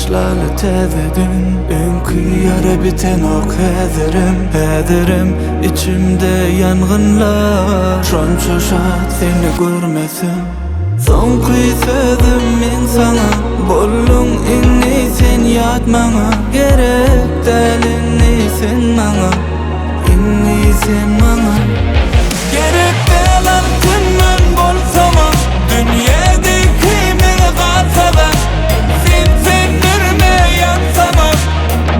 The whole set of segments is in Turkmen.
Başlaly täzeden Öňki ýara bitenok häzirem Häzirem içimde ýangynlar Şonça şat seni görmesem Soňky sözüm meň saňa Bolduň indi sen ýat maňa Gerek däl indi sen maňa Indi sen maňa Gerek däl altyndan bolsama Dünýäde ikimiz galsagam Sen söndürme ýansamam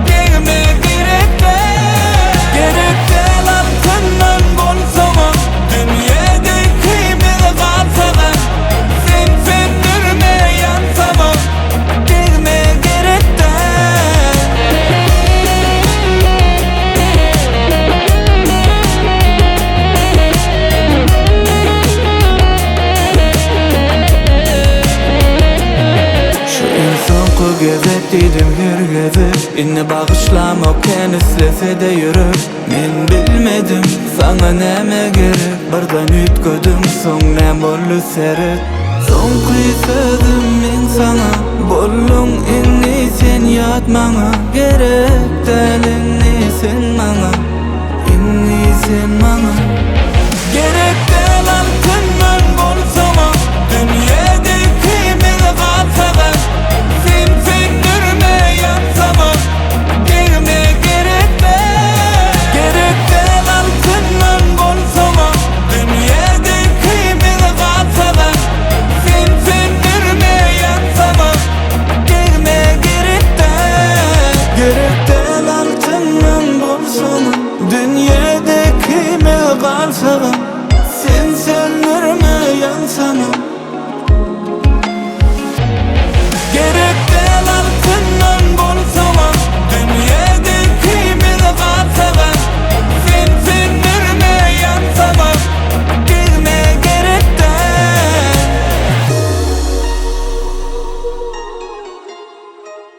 Degme gerek däl Gerek däl altyndan bolsama Dünýäde ikimiz galsagam Sen söndürme ýansamam Degme gerek däl. Şu iň soňky gezek diýdim her gezek Indi bagyşlamok kän islesede ýürek Men bilmedim saňa näme gerek Birden üýtgediň soň näm boldy seret Soňky sözüm meň saňa Bolduň indi sen ýat maňa Gerek däl indi sen maňa Indi sen maňa Gerek däl altyndan bolsama Dünýäde ikimiz galsagam Sen söndürme ýansamam Degme gerek däl Gerek däl altyndan bolsama Dünýäde ikimiz galsagam Sen söndürme ýansamam Degme gerek däl Gerek däl altyndan bolsama Dünýäde ikimiz galsagam Sen söndürme ýansamam.